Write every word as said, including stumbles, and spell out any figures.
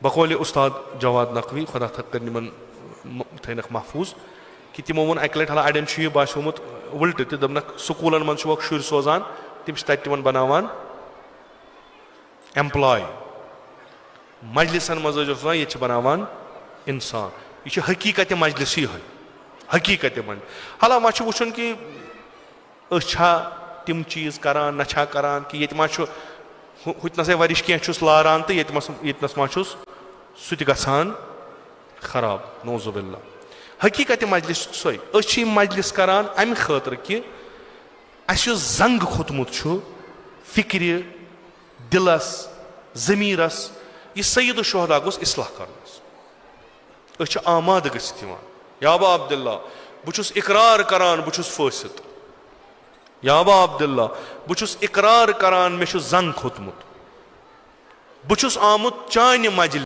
بقول استاد جواد نقوی، خدا تھا کٔرِنۍ یِمن م-، تھٲینَکھ محفوظ، کہِ تِمو ووٚن اَکہِ لَٹہِ، حالانکہ اَڑٮ۪ن چھُ یہِ باسیومُت وٕلٹہٕ تہِ، دوٚپنَکھ سکوٗلَن منٛز چھُ وۄنۍ شُرۍ سوزان، تِم چھِ تَتہِ تِمَن بَناوان ایمپلاے۔ مجلسَن منٛز ٲسۍ سوزان، ییٚتہِ چھِ بَناوان اِنسان۔ یہِ چھِ حقیٖقت مجلسی ہٕے، حقیٖقت منٛز۔ حالانکہ وۄنۍ چھُ وٕچھُن کہِ أسۍ چھا تِم چیٖز کران، نہ چھا کران، کہِ ییٚتہِ ما چھُ ہُہ-، ہُتہِ نسٕے ورِش کینٛہہ چھُس لاران تہٕ ییٚتہِ مس-، ییٚتہِ نس ما چھُس سُہ تہِ گژھان خراب، نعوذ باللہ۔ حقیٖقت مجلس چھُ سُے۔ أسۍ چھِ یِم مجلس کران اَمہِ خٲطرٕ کہِ اَسہِ یُس زنٛگ کھوٚتمُت چھُ فِکرِ، دِلس، ضمیٖرس، یہِ سید الشہدا گوٚژھ اصلاح کرنس۔ أسۍ چھِ آمادٕ گٔژھِتھ یِوان۔ یا ابا عبداللہ، بہٕ چھُس اقرار کران، بہٕ چھُس فٲسِد۔ یا ابا عبداللہ، بہٕ چھُس اقرار کران، مےٚ چھُ زنٛگ کھوٚتمُت۔ بہٕ چھُس آمُت چانہِ مجلہِ